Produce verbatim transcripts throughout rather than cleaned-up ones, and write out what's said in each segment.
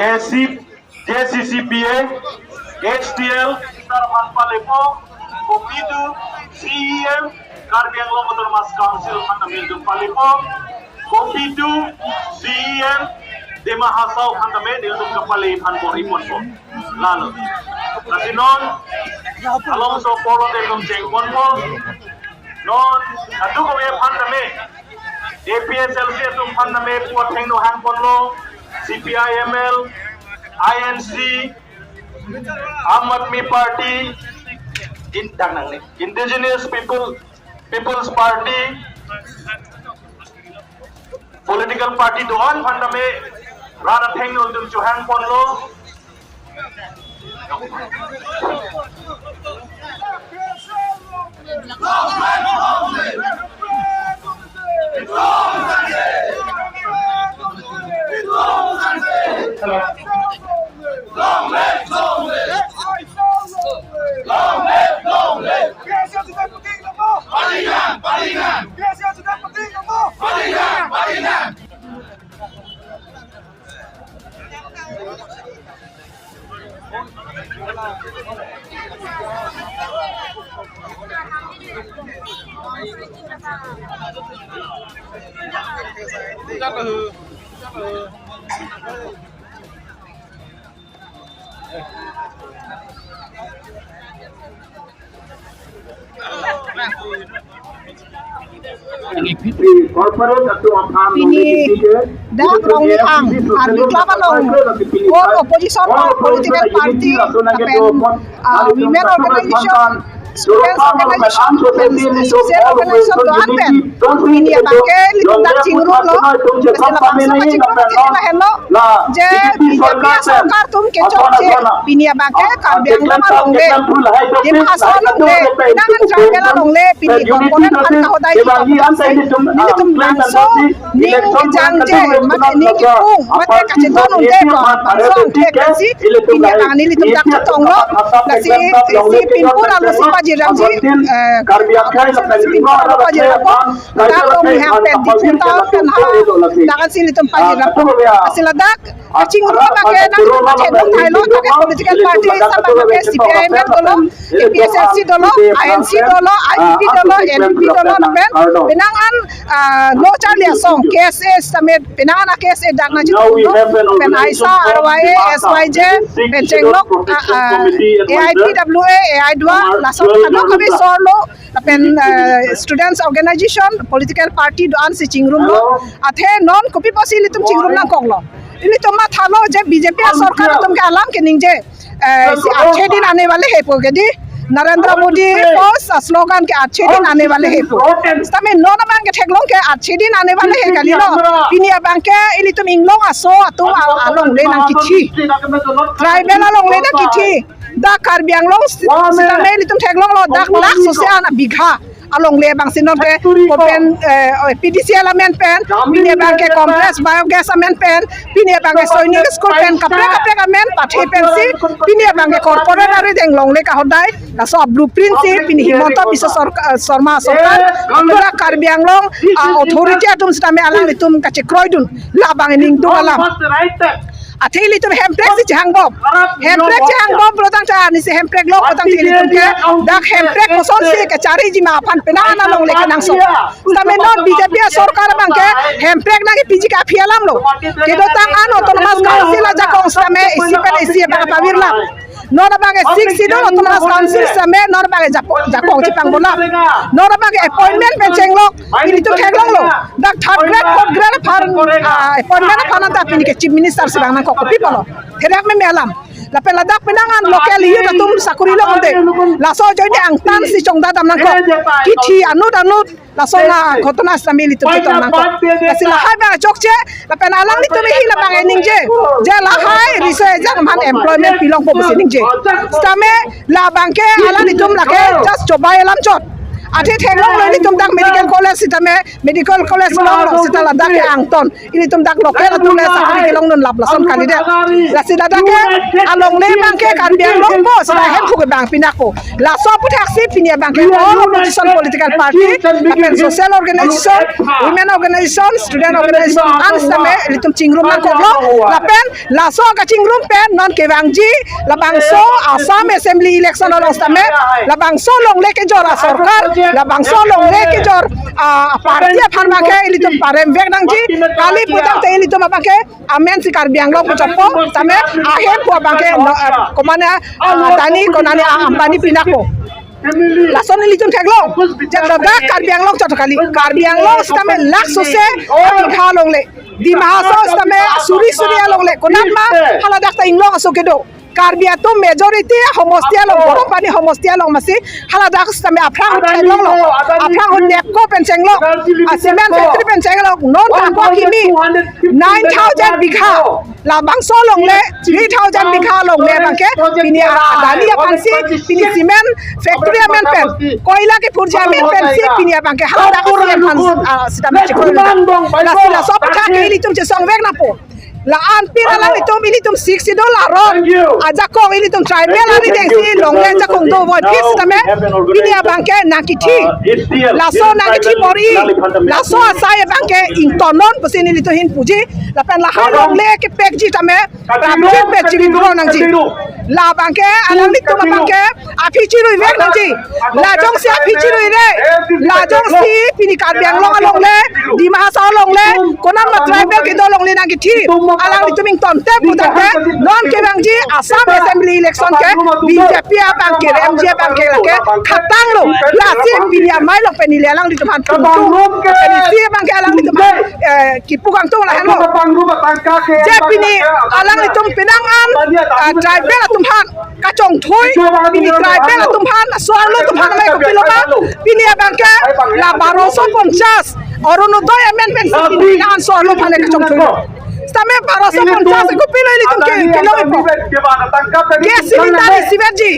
J C, J C C P A, H T L, Minister aphan palepo, kopi do C E M, Karbi Anglong Autonomous Council aphan tame ilitum palepo, kopi do C E M, Dima Hasao aphan tame ilitum kapale aphan bor-iponpo. Lalo. Lasi non, alongso apor ilitum chengponpo. Non, adu ko aphan tame, A P H L C atum aphan tame pu athengno hangponlo, C P I M L, I N C, Aam Aadmi Party, in, dang nang ni, Indigenous People, People's Party, political party do-an aphan tame rat athengno ilitum chohangponlo. Long live, long live. Long live, long live. Pini dak Ronghang Karbi Club along all opposition political party lapen, ah, women organization, students organization, and social organization do-an pen pini abangke ilitum dak chingrumlo. Lasi labangso kachingrum ke lahenlo, je B J P asorkar atum kechokche pini abangke Karbi Anglong alongle, Dima Hasao alongle, penang an tribal alongle pini corporate aphan kahodai, nelitum labangso ning kejangje mate ning kepung mate kachetong un-e ko, labangso angthek lasi pini abang nelitum dak chetonglo. Lasi isi pinpur arlo si pajirramji, eh, pinpur arlo pajirrampo, dak Ronghang pen Diphu town pen ha, dak an si nelitum pajirrampo. Lasi ladak kachingrum abangke nang chetong thailo, dak ke political party seta abangke C P I M L dolo, A P H L C dolo, I N C dolo, I P P dolo, N P P dolo, lapen penang an, ah, lo charli asong, K S A seta me penang an K S A dak nang chetonglo, pen AISA, R Y A, S Y J, pen chenglok, ah, ah, A I P W A, A I D W A, laso kadokave sorlo, lapen, eh, students organization, political party do-an si chingrumlo. Athe non kopi pusi ilitum chingrum nangkoklo? Ilitum mathalo je B J P asorkar atum ke alam keningje, eh, si achhe din aane wale hai pu ke di, Narendra Modi post slogan ke achhe din aane wale hai pu. Seta me non abangke theklong ke achhe din aane wale hai kalilo. Pini abangke ilitum inglong aso atum a-, alongle nangkithi. Tribal alongle nangkithi. Dak Karbi Anglong si-, seta me ilitum theklonglo dak lakh sose an abigha alongle abang si non ke open, eh, P D C L amen pen, pini abangke compressed biogas amen pen, pini abangke Sainik School pen kaprek kaprek amen pathe pensi pini abangke corporate arideng longle kahodai, laso blueprint si pini Himanta Biswa Sorka-, eh, Sarma sorkar, dak Karbi Anglong, ah, authority atum seta me alanglitum kachekroidun, labang ningdung alam. Athe ilitum hemprek si chehangbom. Hemprek chehangbom pulotangte, ani si hemprek lo pulotangte ilitum ke dak hemprek kosonsi kechariji ma aphan penang an alongle kenangsot. Seta me non B J P asorkar abangke hemprek nangkepiji ke aphi alamlo. Kedotang an Autonomous Council ajakong seta me isi pen isi abang pavirlam. Non abangke Sixth Schedule Autonomous Council seta me non abangke japo-, jakong chepangbolam. Non abangke appointment pen chenglok, ilitum theklonglo. Dak third grade, fourth grade aphan, ah, appointment aphan anta pini ke Chief Minister si vang nangkok, kopi pulo? Therak meme alam. Lapen ladak penang an local youth atum sakori long un-e. Laso ajoine angtan si chongdadam nangkok. Kithi anut anut laso na ghotona seta me ilitum chetong nangkok. Lasi lahai abang chokche, lapen alanglitum hi labang ningje. Je lahai riso ejang aphan employment pilongpo pusi ningje. Seta me labangke alanglitum lake just chobai alam chot. Athe theklonglo ilitum dak medical college sitame, medical college longlo sita ladak ke angton. Ilitum dak local atum le sakori kelong non lap lason kalidet. Lasi ladak ke alongle abangke Karbi Anglong po sita hemphu ke bang pinako. Laso aputhaksi pini abangke all opposition political party, lapen social organization, women organization, student organization, an sitame ilitum chingrum nangkoklo, lapen laso kachingrum pen non kevangji labangso Assam Assembly election along sitame labangso longle kejor asorkar, labangso longle kejor, ah, party aphan abangke ilitum paremvek nangji, kali putangte ilitum abangke amen si Karbi Anglong pu chotpo, tame ahemphu abangke no, ah, komane, ah, Adani konane, ah, Ambani pinako. Lason ilitum theklong, jat ladak Karbi Anglong chot kali, Karbi Anglong sitame lakh sose abikha alongle, Dima Hasao sitame suri suri alongle, konat ma haladak ta inglong aso kedo. Karbi atum majority homosti along, Gorompani homosti along masi haladak sitame aphrang ahut theklonglo, aphrang ahut NEEPCO pen chenglong, ah, cement factory pen chenglong, non tangko kimi nine thousand bikha, labangso alongle three thousand bikha alongle abangke pini Adani aphansi, pini cement factory amen pen, koila kephurji amen pensi pini abangke haladak C M aphan, ah, sitame chikoi. Lasi laso aphuthak ke ilitum chesongvek nangpo. La-an pin alanglitum, ilitum Sixth Schedule aron ajakong, ilitum tribal arideng si longle ajakong do voiphit sitame pini abangke nangkithi. Laso nangkithi bor-i, laso asai abangke ingtonnon pusi nelitum ahin puji. Lapen lahai longle kepekji tame prapjin pen chiri duro nangji. Labangke alanglitum abangke aphi chiruivek nangji. La jongsi aphi chiruire, la jongsi pini Karbi Anglong alongle, Dima Hasao alongle, konat ma tribal kedo alongle nangkithi, alanglitum ingtonte putangte non kevangji Assam Assembly election ke B J P abangke, M G A abangke lake khatanglo. Lasi pini amei along pen neli alanglitum aphan tungtung, pini si abangke alanglitum aphan, eh, kipu kangtung lahenlo. Je pini alanglitum penang an, ah, tribal atum aphan kachongthui, pini tribal atum aphan, so-arlo atum aphan amei kopilo ma, pini abangke la baroso ponchas, Orunodoi amen pensi pini penang an so-arlo aphan kachongthuilo. Sitame baroso ponchas kopilo ilitum ke, kelong ipo. Gas cylinder isivetji.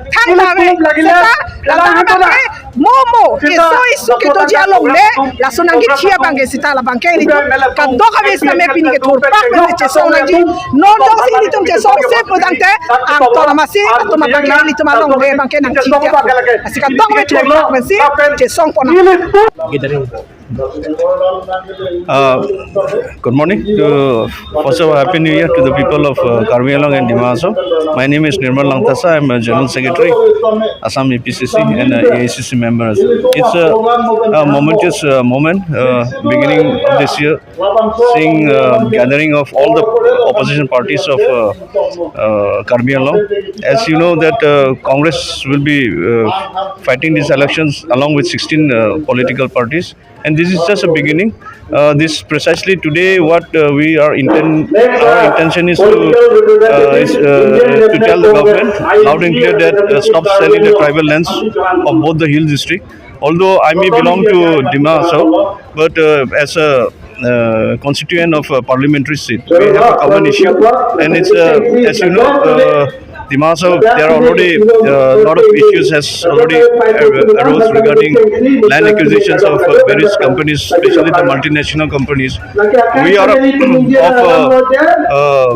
Thangta ave, seta, ladak abangke mo mo keso isu kedoji alongle, laso nangkithi abangke sita labangke ilitum kadokave sitame pini kethurpak pen chesong nangji. Non jongsi ilitum chesongse putangte angton amasi atum abangke ilitum alongle abangke nangkithia. Lasi kadokave thurpak pensi chesongpon nang. Uh, good morning. To, first of all, Happy New Year to the people of, uh, Karbi Anglong and Dima Hasao. My name is Nirmal Langthasa. I'm a General Secretary, Assam A P C C, and uh, A I C C member as well. It's a, a momentous, uh, moment, uh, beginning of this year, seeing, uh, gathering of all the opposition parties of, uh, uh, Karbi Anglong. As you know that, uh, Congress will be, uh, fighting these elections along with sixteen, uh, political parties. And this is just a beginning. Uh, this precisely today, what, uh, we are inten- our intention is to, uh, is, uh, to tell the government loud and clear that, uh, stop selling the tribal lands of both the hill district. Although I may belong to Dima Hasao, but, uh, as a, uh, constituent of a parliamentary seat, we have a common issue, and it's, uh, as you know, uh, Dima Hasao, there are already a lot of issues has already, uh, arose regarding land acquisitions of, uh, various companies, especially the multinational companies. We are a, of, uh, uh,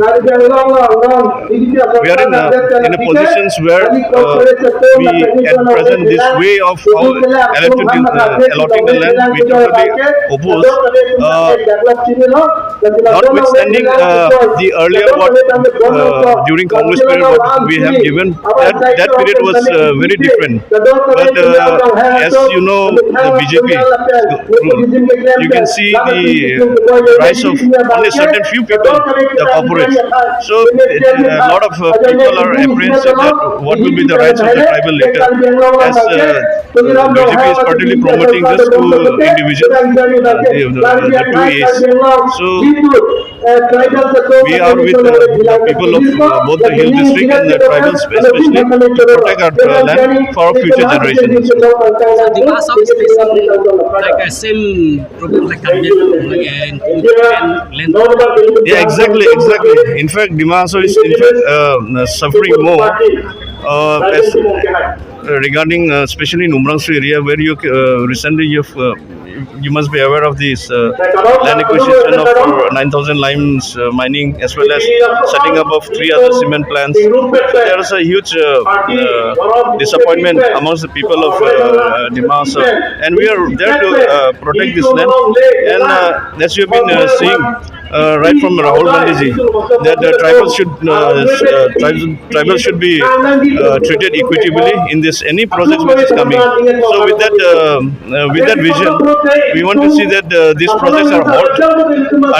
we are in a, in a positions where, uh, we at present this way of how elected, uh, allotting the land, we totally oppose. Uh, Notwithstanding, uh, the earlier what, uh, during Congress period what we have given, that, that period was, uh, very different. But, uh, as you know, the B J P rule, you can see the rise of only certain few people, the corporates. So, uh, a lot of, uh, people are apprehensive that what will be the rights of the tribal later, as, uh, B J P is partially promoting this to individual, uh, the, the, the two A's. So, we are with, uh, the people of, uh, both the hill district and the tribals, especially to protect our, uh, land for our future generations. Dima Hasao is facing, like, a same problem like Karbi Anglong, like, uh, in, in, in land. Yeah, exactly, exactly. In fact, Dima Hasao is, in fact, uh, suffering more Uh, as, uh, regarding, uh, especially in Umrangso area, where you, uh, recently you've, uh, you must be aware of this, uh, land acquisition of, uh, nine thousand limes, uh, mining, as well as setting up of three other cement plants. So there is a huge, uh, uh, disappointment amongst the people of, uh, uh, Dima Hasao. And we are there to, uh, protect this land. And, uh, as you've been, uh, seeing, uh, right from Rahul Gandhi ji, that the tribal should, uh, s- uh, tribal, tribal should be, uh, treated equitably in this any project which is coming. So with that, uh, uh, with that vision, we want to see that, uh, these projects are halt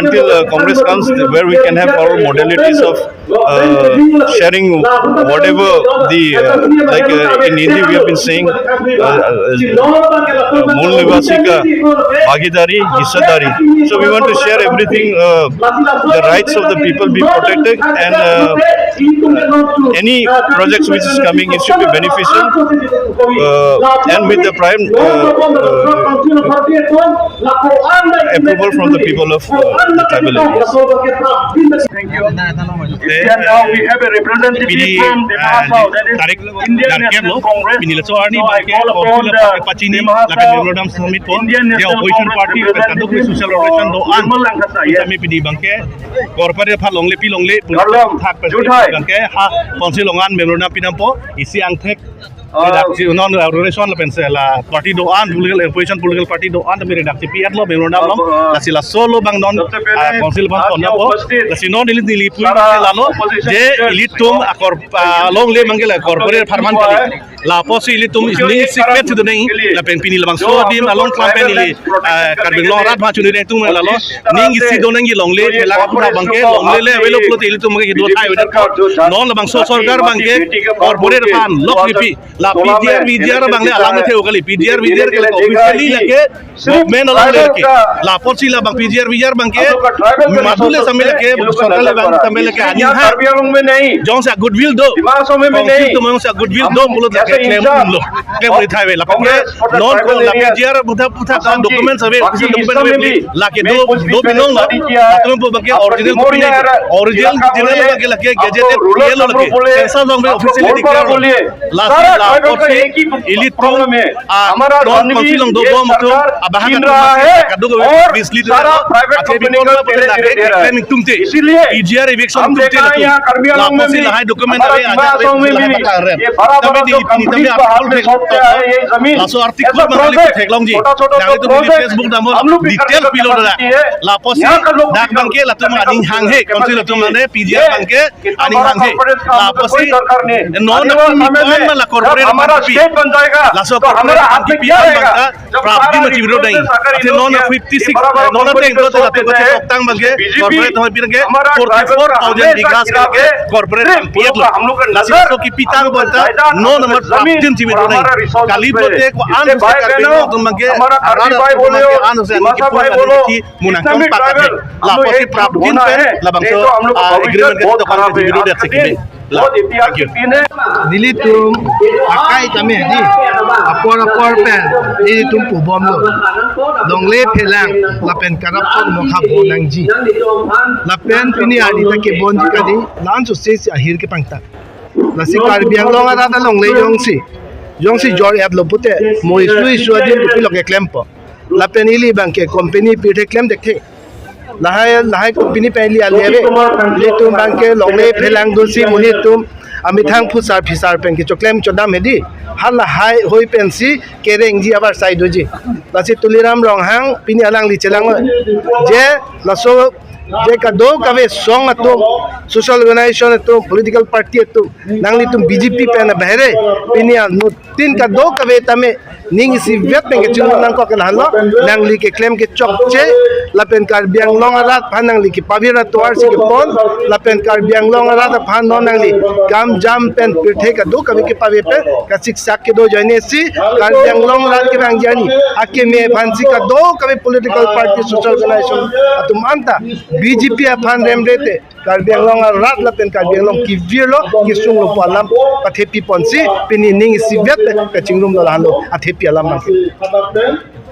until, uh, Congress comes, where we can have our modalities of, uh, sharing whatever the, uh, like, uh, in Hindi we have been saying, uh, uh, uh, मूल निवासी का भागीदारी, हिस्सेदारी. So we want to share everything, uh, the rights of the people be protected, and, uh, any projects which is coming, it should be beneficial, uh, and with the prime, uh, uh, approval from the people of, uh, the tribal areas. Thank you. Now we have a representative pini, from Dima Hasao, that is Indian National Congress. Pini laso arni so I bangke call upon the pachini Dima Hasao, lapen memorandum submit po. Indian National Congress representative, social organization do-an. Vimal Langthasa, yes. Kami pini bangke corporate aphan longle pi longle Garlong, thak Juthai. Bangke ha council along an memorandum pinampo, isi angthek, uh, redaksi non organization lapen se la party do-an, political, opposition political party do-an tame redaksi pi-etlo memorandum along. Uh, lasi laso lo bang non, uh, council aphan ponpo. Lasi non ili neli pui lalo je ilitum akor, uh, longle mangke la corporate apharman kali. Lapusi ilitum isi ningje sikpet si donang, lapen pini labangso adim along klam pen ili, eh, Karbi Anglong arat aphan chunideng atum lalo, ningje si donangji longle, phelang aputhak bangke, longle le avelo pulote ilitum bangke kedo thai wedak. Non labangso sorkar bangke, corporate aphan, lok lipi, la P G R, V G R bang le alam le the kali, P G R, V G R ke officially lake, government along le ke. Lapusi labang P G R, V G R bangke, madu le sambil lake, sorkar le bang sambil lake, aning ha. Jongsi goodwill do. Council atum jongsi goodwill do pulote lake claim lo. Claim ri thai ve lapen ke non ko la P G R aputhak aputhak documents ave, official document ave, lake do, do binong lo. Latum po bangke original copy nai. Original, original bangke lake gazetted yellow lake. Census along ave officially declare lo. Lasi lapusi ilitum, ah, non council along dobom atum, abahan atum, kadokave mislead lo. Athe bikon ma pulote lake claim ingtungte. P G R eviction ingtungte latum. Lapusi lahai document ave, ajat ave, lahai bata rem. Tame di pini tame article thek, laso article bang kali theklongji. Nanglitum neli Facebook dampo, detail pilo dak. Lapusi dak bangke latum aning hanghe, council atum mane P G R bangke aning hanghe. Lapusi non na pini kon ma la corporate aphan kipi. Laso corporate aphan kipi an bangke prapjin ma chibiro dai. Athe non na fifty six, non na teng pulote latum kachetoktang bangke corporate aphan pi bangke forty four thousand bighas ke corporate aphan pi-etlo. Lasi laso kipitang bangta non na prapjin chibiro dai. Kali pulote ko-an se Karbi Anglong atum bangke arat atum bangke an se ani kipun ani ki munang kang pakat ke. Lapusi prapjin pen labangso, ah, agreement ke tokang ke chibiro dai si keme. La, thank you. Nelitum akai tame di apor apor pen nelitum pubomlo. Longle phelang lapen corruption mokha bo nangji. Lapen pini arni ta kebonji kali, la-an sose si ahir kepangtang. Lasi Karbi Anglong arat alongle jongsi, jongsi jor-etlo pute, mo isu isu adim kopilo keklempo. Lapen ili bangke company pirthe klem dekthe. Lahai, lahai company pen ili ale ave. Ilitum bangke longle phelang dosi monit atum amethang phusar phisar pen kechoklem chodam hedi. Halahai hoi pensi kerengji avarsai doji. Lasi Tuliram Ronghang pini alangli chelang je laso je kadokave song atum, social organization atum, political party atum, nanglitum B J P pen abahire pini anut tin kadokave tame ning isivet pen kechingrum nangkok ke lahenlo, nangli keklem kechokche, lapen Karbi Anglong arat aphan nangli kepavir atovar si kepon, lapen Karbi Anglong arat aphan non nangli kam jam pen pirthe kadokave kepave pen kasiksak kedo ajoine si Karbi Anglong arat kevangji arni akeme aphansi kadokave political party, social organization atum anta B J P aphan remrete Karbi Anglong arat lapen Karbi Anglong kevirlo kesunglo pu alam pathepi ponsi pini ning isivet kachingrumlo lahenlo athepi alam nang.